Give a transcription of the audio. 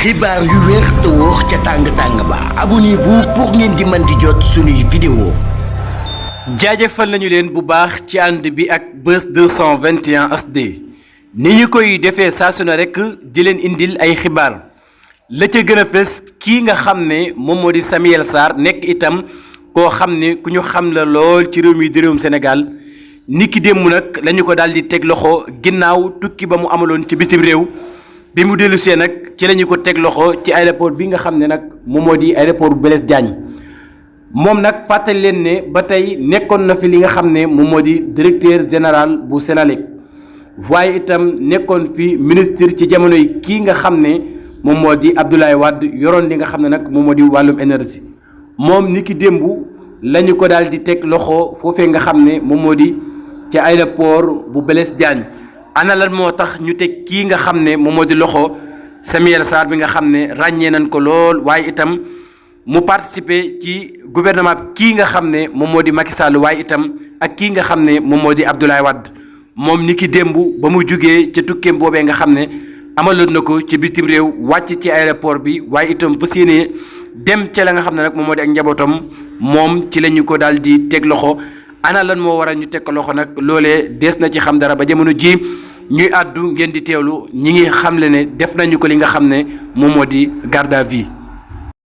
xibaar yu wér te wóor ca tàng-tàng ba abonnez-vous pour ngeen di mën di jot suñuy vidéo. jaajëfal nañu leen bu baax ci ànd bi ak Buzz 221 HD ni ñu koy defee saa su ne rek di leen indil ay xibaar la ca gën a fës kii nga xam ne moom moo di Samuel Sarr nekk itam koo xam ne ku ñu xam la lool ci réew mi di réewum Sénégal niki démb nag lañu ko daal di teg loxo ginnaaw tukki ba mu amaloon ci bitim réew. bi mu dellusee nag ci la ñu ko teg loxo ci aéroport bi nga xam ne nag moom moo di aéroport Blaise Diagne moom nag fàttali leen ne ba tey nekkoon na fi li nga xam ne moom moo di directeur général bu Senelec waaye itam nekkoon fi ministre ci jamono yi kii nga xam ne moom moo di Abdoulaye Wade yoroon li nga xam ne nag moom moo di wàllum énergie moom ni ki démb la ñu ko daal di teg loxo foofee nga xam ne moom moo di ci aéroport bu Blaise Diagne. ana lan moo tax ñu teg kii nga xam ne moom moo di loxo Samuel Sarr bi nga xam ne ràññee nañ ko lool waaye itam mu participer ci gouvernement kii nga xam ne moom moo di Macky Sall waaye itam ak kii nga xam ne moom moo di Abdoulaye Wade moom ni ki démb ba mu jugee ca tukkeem boobee nga xam ne amaloon na ko ci bitim réew wàcc ci aéroport bi waaye itam fas yéene dem ca la nga xam ne nag moom moo di ak njabootam moom ci la ñu ko daal di teg loxo. ana lan moo waral ñu teg ko loxo nag loolee des na ci xam dara ba jamono ji ñuy àddu ngeen di teewlu ñi ngi xamle ne def nañu ko li nga xam ne moom moo di garde à vue